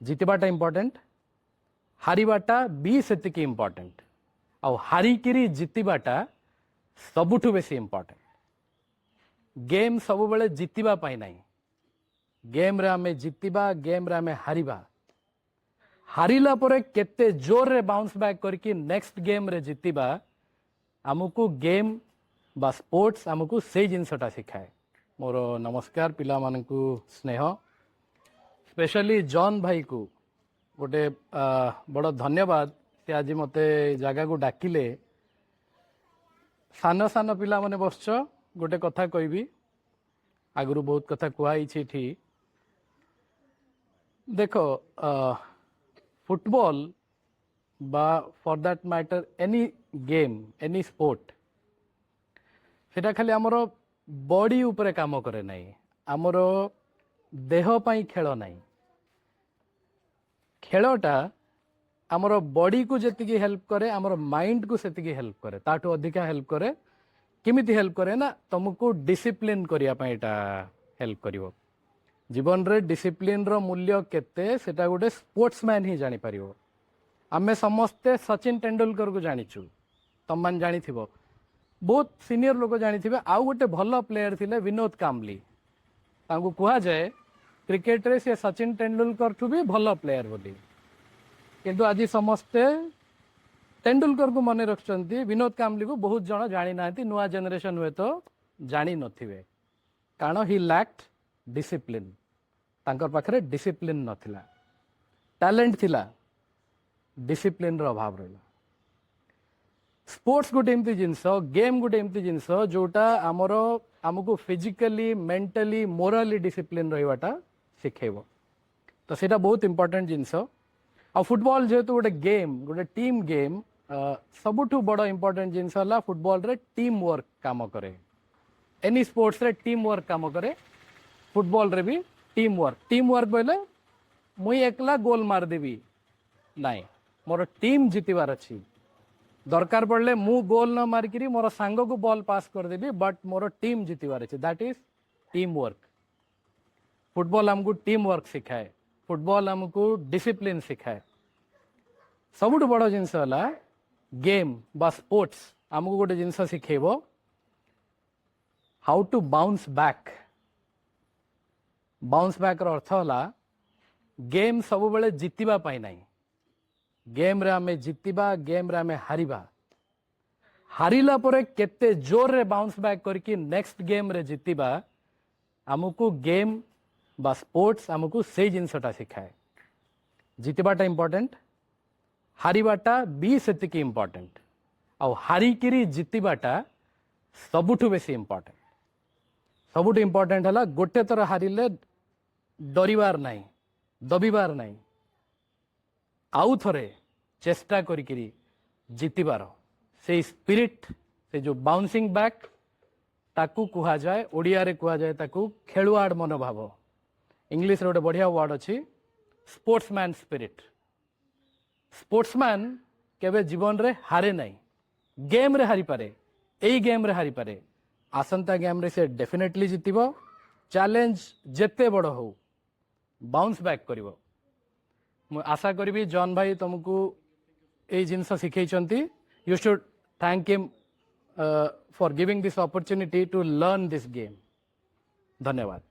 ଜିତିବାଟା important, ହାରିବାଟା ବି ସେତିକି important, ଆଉ ହାରିକିରି ଜିତିବାଟା ସବୁଠୁ ବେଶୀ ଇମ୍ପର୍ଟାଣ୍ଟ। ଗେମ୍ ସବୁବେଳେ ଜିତିବା ପାଇଁ ନାହିଁ। ଗେମ୍ରେ ଆମେ ଜିତିବା, ଗେମ୍ରେ ଆମେ ହାରିବା। ହାରିଲା ପରେ କେତେ ଜୋରରେ ବାଉନ୍ସ ବ୍ୟାକ୍ କରିକି ନେକ୍ସଟ ଗେମ୍ରେ ଜିତିବା, ଆମକୁ ଗେମ୍ ବା ସ୍ପୋର୍ଟସ ଆମକୁ ସେଇ ଜିନିଷଟା ଶିଖାଏ। ମୋର ନମସ୍କାର, ପିଲାମାନଙ୍କୁ ସ୍ନେହ, ସ୍ପେଶାଲି ଜନ୍ ଭାଇକୁ ଗୋଟେ ବଡ଼ ଧନ୍ୟବାଦ। ସେ ଆଜି ମୋତେ ଏ ଜାଗାକୁ ଡାକିଲେ। ସାନ ସାନ ପିଲାମାନେ ବସିଛ, ଗୋଟେ କଥା କହିବି। ଆଗରୁ ବହୁତ କଥା କୁହାହେଇଛି ଏଠି। ଦେଖ, ଫୁଟବଲ ବା for that matter any game, any sport, ସେଟା ଖାଲି ଆମର ବଡି ଉପରେ କାମ କରେ ନାହିଁ। ଆମର ଦେହ ପାଇଁ ଖେଳ ନାହିଁ। ଖେଳଟା ଆମର ବଡିକୁ ଯେତିକି ହେଲ୍ପ କରେ, ଆମର ମାଇଣ୍ଡକୁ ସେତିକି ହେଲ୍ପ କରେ, ତାଠୁ ଅଧିକା ହେଲ୍ପ କରେ। କେମିତି ହେଲ୍ପ କରେ ନା, ତମକୁ ଡିସିପ୍ଲିନ କରିବା ପାଇଁ ଏଇଟା ହେଲ୍ପ କରିବ। ଜୀବନରେ ଡିସିପ୍ଲିନର ମୂଲ୍ୟ କେତେ, ସେଟା ଗୋଟେ ସ୍ପୋର୍ଟସମ୍ୟାନ ହିଁ ଜାଣିପାରିବ। ଆମେ ସମସ୍ତେ ସଚିନ ତେନ୍ଦୁଲକରକୁ ଜାଣିଛୁ, ତମମାନେ ଜାଣିଥିବ, ବହୁତ ସିନିୟର ଲୋକ ଜାଣିଥିବେ। ଆଉ ଗୋଟେ ଭଲ ପ୍ଲେୟର ଥିଲେ ବିନୋଦ କାମ୍ବଲି। ତାଙ୍କୁ କୁହାଯାଏ କ୍ରିକେଟରେ ସେ ସଚିନ ତେନ୍ଦୁଲକରଠୁ ବି ଭଲ ପ୍ଲେୟର ବୋଲି। କିନ୍ତୁ ଆଜି ସମସ୍ତେ ତେନ୍ଦୁଲକରକୁ ମନେ ରଖୁଛନ୍ତି, ବିନୋଦ କାମ୍ବଲିକୁ ବହୁତ ଜଣ ଜାଣିନାହାନ୍ତି। ନୂଆ ଜେନେରେସନ ହୁଏତ ଜାଣିନଥିବେ, କାରଣ he lacked discipline. ତାଙ୍କ ପାଖରେ ଡିସିପ୍ଲିନ ନଥିଲା। ଟ୍ୟାଲେଣ୍ଟ ଥିଲା, ଡିସିପ୍ଲିନର ଅଭାବ ରହିଲା। ସ୍ପୋର୍ଟସ ଗୋଟେ ଏମିତି ଜିନିଷ, ଗେମ୍ ଗୋଟେ ଏମିତି ଜିନିଷ, ଯୋଉଟା ଆମକୁ ଫିଜିକାଲି, ମେଣ୍ଟାଲି, ମୋରାଲି ଡିସିପ୍ଲିନ ରହିବାଟା ଶିଖେଇବ। ତ ସେଇଟା ବହୁତ ଇମ୍ପର୍ଟାଣ୍ଟ ଜିନିଷ। ଆଉ ଫୁଟବଲ ଯେହେତୁ ଗୋଟେ ଗେମ୍, ଗୋଟେ ଟିମ୍ ଗେମ୍, ସବୁଠୁ ବଡ଼ ଇମ୍ପର୍ଟାଣ୍ଟ ଜିନିଷ ହେଲା ଫୁଟବଲରେ ଟିମ୍ ୱାର୍କ କାମ କରେ। ଏନି ସ୍ପୋର୍ଟସରେ ଟିମ୍ ୱାର୍କ କାମ କରେ, ଫୁଟବଲରେ ବି ଟିମ୍ ୱାର୍କ। ଟିମ୍ ୱାର୍କ ବୋଇଲେ ମୁଇଁ ଏକଲା ଗୋଲ ମାରିଦେବି ନାଇଁ, ମୋର ଟିମ୍ ଜିତିବାର ଅଛି। ଦରକାର ପଡ଼ିଲେ ମୁଁ ଗୋଲ ନ ମାରିକିରି ମୋର ସାଙ୍ଗକୁ ବଲ୍ ପାସ୍ କରିଦେବି, ବଟ୍ ମୋର ଟିମ୍ ଜିତିବାର ଅଛି। That is team work. Football ଆମକୁ ଟିମ୍ ୱାର୍କ ଶିଖାଏ, ଫୁଟବଲ ଆମକୁ ଡିସିପ୍ଲିନ ଶିଖାଏ। ସବୁଠୁ ବଡ଼ ଜିନିଷ ହେଲା ଗେମ୍ ବା ସ୍ପୋର୍ଟସ ଆମକୁ ଗୋଟେ ଜିନିଷ ଶିଖେଇବ, how to bounce back. Bounce ବ୍ୟାକ୍ର ଅର୍ଥ ହେଲା ଗେମ୍ ସବୁବେଳେ ଜିତିବା ପାଇଁ ନାହିଁ। ଗେମ୍ରେ ଆମେ ଜିତିବା, ଗେମ୍ରେ ଆମେ ହାରିବା। ହାରିଲା ପରେ କେତେ ଜୋରରେ ବାଉନ୍ସ ବ୍ୟାକ୍ କରିକି ନେକ୍ସଟ ଗେମ୍ରେ ଜିତିବା, ଆମକୁ ଗେମ୍ ବା ସ୍ପୋର୍ଟସ ଆମକୁ ସେଇ ଜିନିଷଟା ଶିଖାଏ। ଜିତିବାଟା ଇମ୍ପର୍ଟାଣ୍ଟ, ହାରିବାଟା ବି ସେତିକି ଇମ୍ପର୍ଟାଣ୍ଟ, ଆଉ ହାରିକିରି ଜିତିବାଟା ସବୁଠୁ ବେଶୀ ଇମ୍ପର୍ଟାଣ୍ଟ। ସବୁଠୁ ଇମ୍ପର୍ଟାଣ୍ଟ ହେଲା ଗୋଟେ ଥର ହାରିଲେ ଡରିବାର ନାହିଁ, ଦବିବାର ନାହିଁ, ଆଉ ଥରେ ଚେଷ୍ଟା କରିକିରି ଜିତିବାର ସେଇ ସ୍ପିରିଟ୍, ସେ ଯୋଉ ବାଉନ୍ସିଂ ବ୍ୟାକ୍, ତାକୁ କୁହାଯାଏ, ଓଡ଼ିଆରେ କୁହାଯାଏ ତାକୁ ଖେଳୁଆଡ଼ ମନୋଭାବ। ଇଂଲିଶରେ ଗୋଟେ ବଢ଼ିଆ ୱାର୍ଡ ଅଛି, ସ୍ପୋର୍ଟସମ୍ୟାନ୍ ସ୍ପିରିଟ୍। ସ୍ପୋର୍ଟସମ୍ୟାନ୍ କେବେ ଜୀବନରେ ହାରେ ନାହିଁ। ଗେମ୍ରେ ହାରିପାରେ, ଏଇ ଗେମ୍ରେ ହାରିପାରେ, ଆସନ୍ତା ଗେମ୍ରେ ସେ ଡେଫିନେଟଲି ଜିତିବ। ଚ୍ୟାଲେଞ୍ଜ ଯେତେ ବଡ଼ ହଉ, ବାଉନ୍ସ ବ୍ୟାକ୍ କରିବ। ମୁଁ ଆଶା କରିବି ଜନ୍ ଭାଇ ତମକୁ ଏଇ ଜିନିଷ ଶିଖେଇଛନ୍ତି। You should thank him for giving this opportunity to learn this game. ଧନ୍ୟବାଦ।